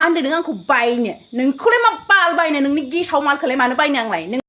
आंदो नों आंखौ बायनो नोंखौलाय मा बाल बायनो नोंनि गेसाव मालखौलाय मानो बायनो आंलाय नों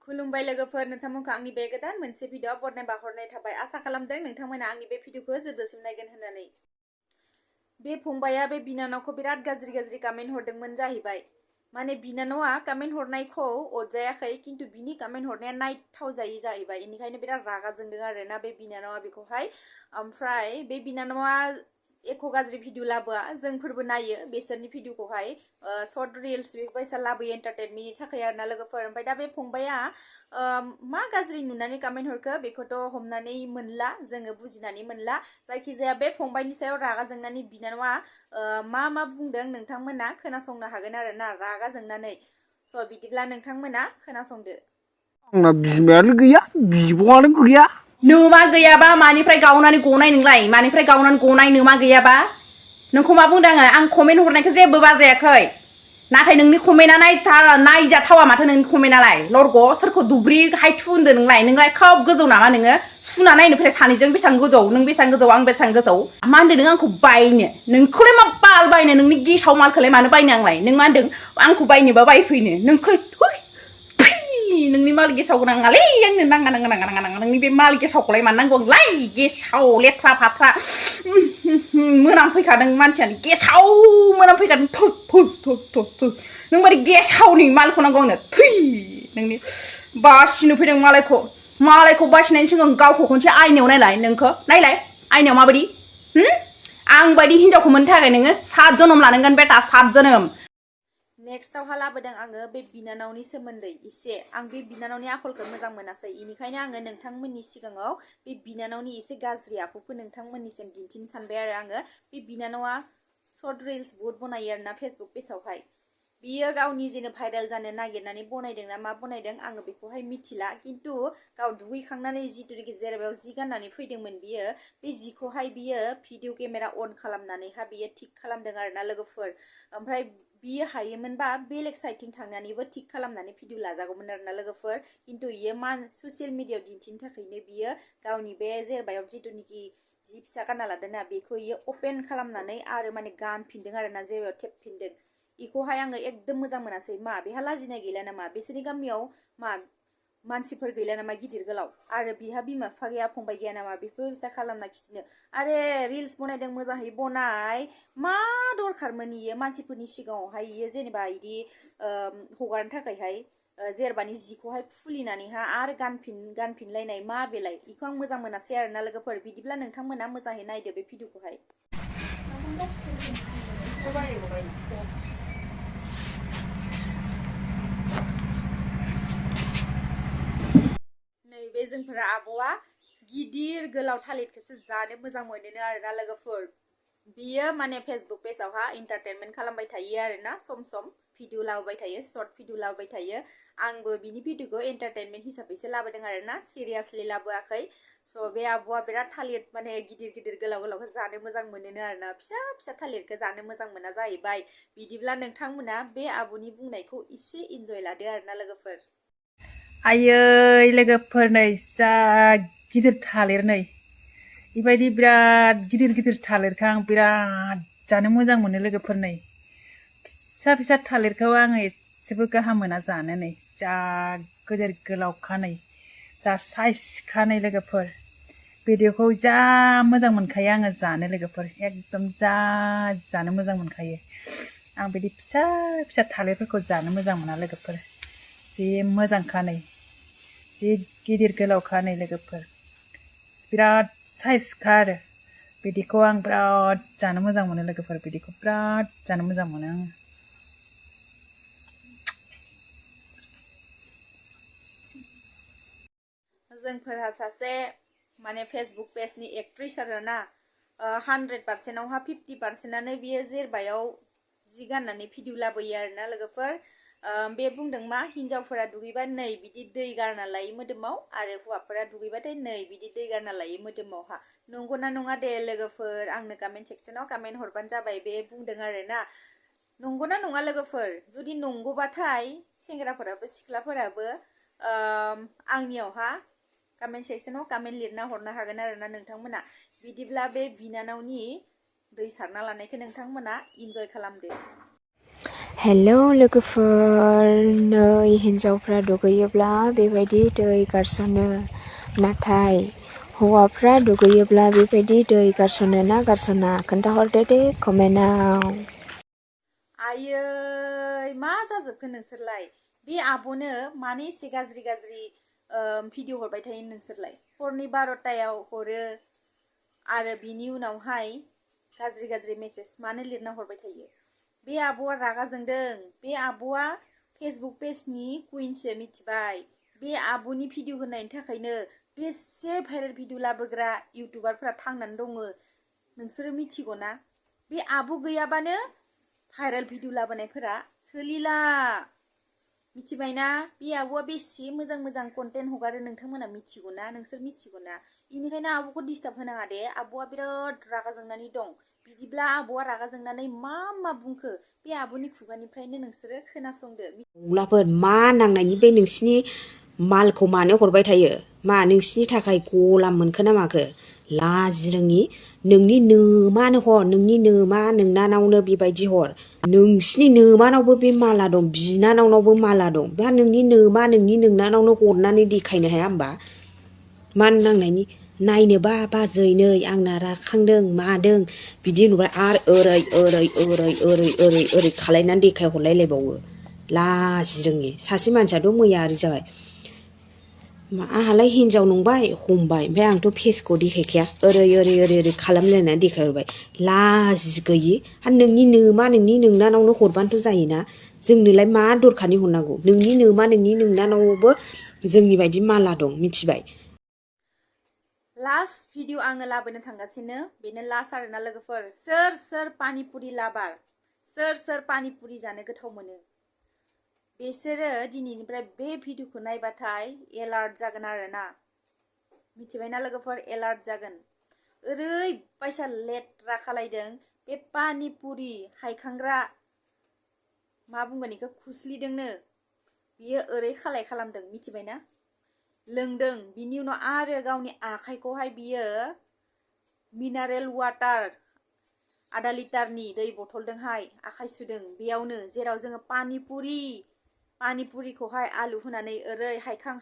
खुलुमबाय लोगोफोर नोंथांमोनखौ आंनि बे गोदान मोनसे भिडिअ बरनाय बाहरनाय थाबाय आसा खालामदों नोंथांमोना आंनि बे भिडिअखौ जोबजासिम नायगोन होननानै बे फंबाया बे बिनानावखौ बिराद गाज्रि कमेन्ट हरदोंमोन जाहैबाय माने बिनानावा कमेन्ट हरनायखौ अरजायाखै किन्तु बिनि कमेन्ट हरनाया नायथाव जायै जाहैबाय इनिखायनो बिराद रागा जोंदों आरोना बे बिनानावा बेखौहाय ओमफ्राय बे बिनानावा एख' गाज्रि भिडिअ लाबोआ जोंफोरबो नायो बेसोरनि भिडिअखौहाय सर्ट रिल्स बेफोरबायसा लाबोयो एन्टारटेनमेन्टनि थाखाय आरोना लोगोफोर ओमफ्राय दा बे फंबाया मा गाज्रि नुनानै कमेन्ट हरखो बेखौथ' हमनानै मोनला जोङो बुजिनानै मोनला जायखिजाया बे फंबायनि सायाव रागा जोंनानै बिनानावा मा बुंदों नोंथांमोना खोनासंनो हागोन आरोना रागा जोंनानै स' बिदिब्ला नोंथांमोना खोनासंदो आंना बिमायानो गैया बिब'आनो गैया नोमा गैयाबा मानिफ्राय गावनानै गनाय नोंलाय मानिफ्राय गावनानै गनाय नोमा गैयाबा नोंखौ मा बुंदों आं कमेन्ट हरनायखौ जेबो बाजायाखै नाथाय नोंनि कमेन्टआ नायजाथावा माथो नोंनि कमेन्टआलाय लरग' सोरखौ दुब्रि हायथु होनदो नोंलाय खोब गोजौ नामा नोङो सुना नायनो फैलाय सानैजों बेसेबां गोजौ नों बेसेबां गोजौ आं बेसेबां गोजौ मा होनदों नों आंखौ बायनो नोंखौलाय मा बाल बायनो नोंनि गेसाव मालखौलाय मानो बायनो आंलाय नों मा होनदों आंखौ बायनोबा बायफैनो नोंखौ नोंनि माल गेसावखौ नाङालै आंनो नाङा नोंनि बे माल गेसावखौलाय मानो नांगौ आंलाय गेसाव लेथ्रा फाथ्रा मोनामफैखादों मानसियानो गेसाव मोनामफैखादों थु नों मारै गेसावनि मालखौ नांगौ आंनो थै नोंनि बासिनो फैदों मालायखौ बासिनायनि सिगां गावखौ खनसे आयनायाव नायलाय आयनायाव माबायदि आं बायदि हिनजावखौ मोननो थाखाय नोङो 7 जोनोम लानांगोन बेटा 7 जोनोम नेक्स्टआवहा लाबोदों आङो बे बिनानावनि सोमोन्दै एसे आं बे बिनानावनि आखलखौ मोजां मोनासै इनिखायनो आङो नोंथांमोननि सिगाङाव बे बिनानावनि एसे गाज्रि आखुखौ नोंथांमोननिसिम दिन्थिनो सानबाय आरो आङो बे बिनानावा सर्ट रिल्स बहुद बनायो आरोना फेसबुक पेजावहाय बियो गावनि जेनो भाइरेल जानो नागिरनानै बनायदों ना मा बनायदों आङो बेखौहाय मिथिला किन्तु गाव दुगैखांनानै जिथुनिखि जेराव जि गाननानै फैदोंमोन बियो बे जिखौहाय बियो भिडिअ केमेरा अन खालामनानैहा बियो थिक खालामदों आरोना लोगोफोर ओमफ्राय बियो हायोमोनबा बेलेग साइडथिं थांनानैबो थिक खालामनानै भिडिअ लाजागौमोन आरोना लोगोफोर किन्तु इयो ससियेल मिडियायाव दिन्थिनो थाखायनो बियो गावनि बे जेरबायाव जिथुनिखि जि फिसा गानना लादोंना बेखौ इयो अपेन खालामनानै आरो माने गानफिनदों आरोना जेराव थेबफिनदों इखौहाय आङो एकदम मोजां मोनासै मा बेहा लाजिनाय गैला नामा बिसोरनि गामियाव मा मानसिफोर गैला नामा गिदिर गोलाव आरो बिहा बिमा बिफा गैया फंबाय गैया नामा बेफोरबायसा खालामना खिथिनो आरे रिल्स बनायदों मोजाङै बनाय मा दरखारमोन इयो मानसिफोरनि सिगाङावहाय इयो जेनेबा इदि हगारनो थाखायहाय जेरबानि जिखौहाय खुलिनानैहा आरो गानफिनलायनाय मा बेलाय इखौ आं मोजां मोनासै आरोना लोगोफोर बिदिब्ला नोंथांमोना मोजाङै नायदो बे भिडिअखौहाय नैबे जोंफोरा आब'आ गिदिर गोलाव थालिरखौसो जानो मोजां मोनोनो आरोना लोगोफोर बियो माने फेसबुक पेजावहा एन्टारटेनमेन्ट खालामबाय थायो आरोना सम सम भिडिअ लाबोबाय थायो सर्ट भिडिअ लाबोबाय थायो आंबो बिनि भिडिअखौ एन्टारटेनमेन्ट हिसाबैसो लाबोदों आरोना सिरियासलि लाबोआखै स' बे आब'आ बिराद थालिर माने गिदिर गोलावखौ जानो मोजां मोनोनो आरोना फिसा थालिरखौ जानो मोजां मोना जाहैबाय बिदिब्ला नोंथांमोना बे आब'नि बुंनायखौ एसे इन्जय लादो आरोना लोगोफोर आयै लोगोफोर नै जा गिदिर थालिर नै बेबायदि बिराद गिदिर थालिरखौ आं बिराद जानो मोजां मोनो लोगोफोर नै फिसा थालिरखौ आङो एसेबो गाहाम मोना जानो नै जा गिदिर गोलावखा नै जा साइजखा नै लोगोफोर भिडिअखौ जा मोजां मोनखायो आङो जानो लोगोफोर एकदम जा जानो मोजां मोनखायो आं बिदि फिसा थालिरफोरखौ जानो मोजां मोना लोगोफोर जि मोजांखा नै जि गिदिर गोलावखा नै लोगोफोर बिराद साइजखा आरो बिदिखौ आं बिराद जानो मोजां मोनो लोगोफोर बिदिखौ बिराद जानो मोजां मोनो आङो जोंफोरहा सासे माने फेसबुक पेजनि एक्ट्रिस आरोना 100%आवहा 50%आनो बियो जेरबायाव जि गाननानै भिडिअ लाबोयो आरोना लोगोफोर बे बुंदों मा हिन्जावफोरा दुगैबा नै बिदि दै गारना लायो मोदोमाव आरो हौवाफोरा दुगैबाथाय नै बिदि दै गारना लायो मोदोमावहा नंगौना नङा दे लोगोफोर आंनो कमेन्ट सेक्सनाव कमेन्ट हरबानो जाबाय बे बुंदों आरोना नंगौना नङा लोगोफोर जुदि नंगौबाथाय सेंग्राफोराबो सिख्लाफोराबो आंनियावहा कमेन्ट सेक्सनाव कमेन्ट लिरना हरनो हागोन आरोना नोंथांमोना बिदिब्ला बे बिनानावनि दै सारना लानायखौ नोंथांमोना इन्जय खालामदो हेलौ लोगोफोर, नै हिन्जावफ्रा दुगैयोब्ला बेबायदि दै गारसनो, नाथाय हौवाफ्रा दुगैयोब्ला बेबायदि दै गारसनो ना गारसना? खोन्थाहरदो दे कमेन्टआव। आयै मा जाजोबखो नोंसोरलाय? बे आब'नो मानो एसे गाज्रि गाज्रि भिडिअ हरबाय थायो नोंसोरलाय? हरनि 12टायाव हरो आरो बिनि उनावहाय गाज्रि गाज्रि मेसेज मानो लिरना हरबाय थायो? बे आब'आ रागा जोंदों। बे आब'आ फेसबुक पेजनि कुइनसो, मिथिबाय? बे आब'नि भिडिअ होनायनि थाखायनो बेसे भाइरेल भिडिअ लाबोग्रा इउटुबारफोरा थांनानै दङ, नोंसोरो मिथिगौ ना? बे आब' गैयाबानो भाइरेल भिडिअ लाबोनायफोरा सोलिला, मिथिबायना? बे आब'आ बेसे मोजां मोजां कन्टेन्ट हगारो नोंथांमोना मिथिगौ ना? नोंसोर मिथिगौ ना? बेनिखायनो आब'खौ डिस्टार्ब होनाङा दे। आब'आ बिराद रागा जोंनानै दं। बिदिब्ला आब'आ रागा जोंनानै मा बुंखो बे आब'नि खुगानिफ्रायनो नोंसोरो खोनासंदो। अब्लाफोर मा नांनायनि बे नोंसिनि मालखौ मानो हरबाय थायो? मा नोंसिनि थाखाय गलाम मोनखो ना माखो? लाजिरोङि, नोंनि नोमानो हर, नोंनि नोमा नोंनानावनो बेबायदि हर। नोंसिनि नोमानावबो बे माला दं, बिनानावनावबो माला दं। बा नोंनि नोमा नोंनि नोंनानावनो हरनानै देखायनो हाया होमबा? मा नांनायनि? नायनोबा बाजै नै आंना राखांदों मादों बिदि नुबाय आरो ओरै खालायनानै देखाय हरलायलायबावो। लाजिरोङि सासे मानसियाथ' मैया ओरै जाबाय, आंहालाय हिनजाव नंबाय हमबाय, ओमफ्राय आंथ' फेसखौ देखायखाया, ओरै खालामलायनानै देखायहरबाय। लाजि गैयि। आरो नोंनि नोमा नोंनि नोंनानावनो हरबानोथ' जायोना, जोंनोलाय मा दरखारनि हरनांगौ? नोंनि नोमा नोंनि नोंनानावबो जोंनि बायदि माला दं, मिथिबाय? लास्ट भिडिअ आङो लाबोनो थांगासिनो, बेनो लास्ट आरोना लोगोफोर। सोर पानिपुरि लाबार, सोर पानिपुरि जानो गोथाव मोनो, बिसोरो दिनैनिफ्राय बे भिडिअखौ नायबाथाय एलार्ट जागोन आरोना, मिथिबायना लोगोफोर? एलार्ट जागोन। ओरैबायसा लेथ्रा खालायदों बे पानिपुरि हायखांग्रा, मा बुंगोन बेखौ, खुस्लिदोंनो बियो ओरै खालामदों, मिथिबायना? लोंदों, बिनि उनाव आरो गावनि आखाइखौहाय बियो मिनारेल वाटार 1/2 लिटारनि दै बथलजोंहाय आखाइ सुदों, बेयावनो जेराव जोङो पानिपुरिखौहाय आलु होनानै ओरै हायखां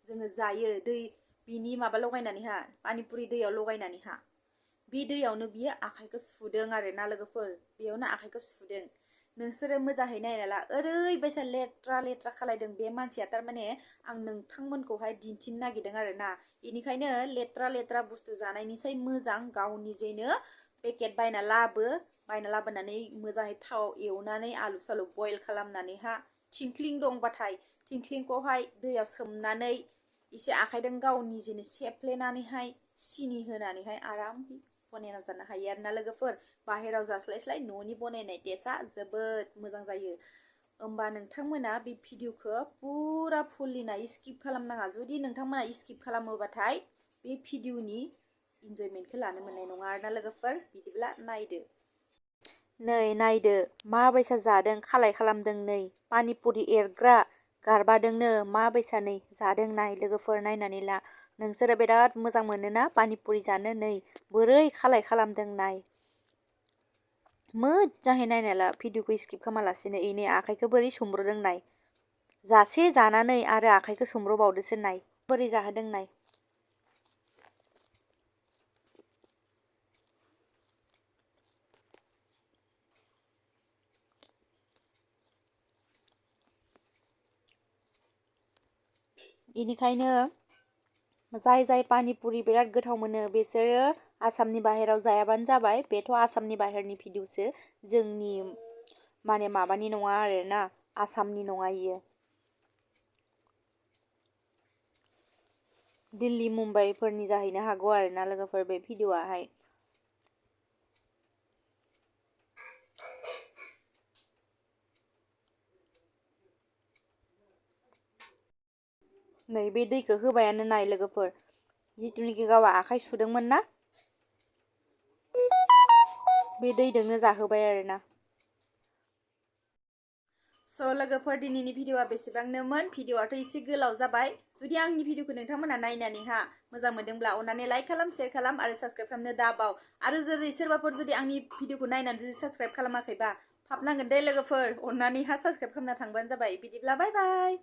जोङो जायो, दै बिनि माबा लगायनानैहा, पानिपुरि दैयाव लगायनानैहा, बे दैयावनो बियो आखाइखौ सुदों आरोना लोगोफोर, बेयावनो आखाइखौ सुदों। नोंसोरो मोजाङै नायना ला, ओरैबायसा लेथ्रा खालायदों बे मानसिया। थारमाने आं नोंथांमोनखौहाय दिन्थिनो नागिरदों आरोना, बेनिखायनो लेथ्रा बुस्थु जानायनिसाय मोजां गाव निजेनो पेकेट बायना लाबोनानै मोजाङै थाव एवनानै आलु सालु बयल खालामनानैहा, थिंख्लिं दंबाथाय थिंख्लिंखौहाय दैयाव सोमनानै एसे आखाइजों गाव निजेनो सेफ्लेनानैहाय सिनि होनानैहाय आराम बनायना जानो हायो आरोना लोगोफोर। बाहेराव जास्लायस्लाय न'नि बनायनाय टेस्टआ जोबोद मोजां जायो। होमबा नोंथांमोना बे भिडिअखौ पुरा फुललि नाय, स्किप खालामनाङा। जुदि नोंथांमोना स्किप खालामोबाथाय बे भिडिअनि इन्जयमेन्टखौ लानो मोननाय नङा आरोना लोगोफोर। बिदिब्ला नायदो। नै नायदो माबायसा जादों, खालामदों। नै पानिपुरि एरग्रा गारबादोंनो माबायसा नै जादों, नाय लोगोफोर, नायनानै ला। नोंसोरो बिराद मोजां मोनोना पानिपुरि जानो? नै बोरै खालामदों नाय, मोजाङै नायना ला भिडिअखौ स्किप खालामालासिनो। इनि आखाइखौ बोरै सोमब्रदों नाय, जासे जानानै आरो आखाइखौ सोमब्रबावदोसो, नाय बोरै जाहोदों नाय। बेनिखायनो जाय पानिपुरि बिराद गोथाव मोनो बिसोरो आसामनि बाहेराव जायाबानो जाबाय। बेथ' आसामनि बाहेरनि भिडिअसो, जोंनि माबानि नङा आरोना, आसामनि नङा इयो। दिल्ली मुम्बाइफोरनि जाहैनो हागौ आरोना लोगोफोर बे भिडिअआहाय। नै बे दैखौ होबायानो, नाय लोगोफोर, जिथुनिखि गावहा आखाइ सुदोंमोन ना, बे दैजोंनो जाहोबाय आरोना। स' लोगोफोर, दिनैनि भिडिअआ बेसेबांनोमोन। भिडिअआथ' एसे गोलाव जाबाय। जुदि आंनि भिडिअखौ नोंथांमोना नायनानैहा मोजां मोनदोंब्ला अननानै लाइक खालाम, शेयार खालाम आरो साबस्क्राइब खालामनो दाबाव। आरो सोरबाफोर जुदि आंनि भिडिअखौ नायनानै जुदि साबस्क्राइब खालामाखैबा हाबनांगोन दे लोगोफोर अननानैहा साबसक्राइब खालामना थांबानो जाबाय बिदिब्ला बाय बाय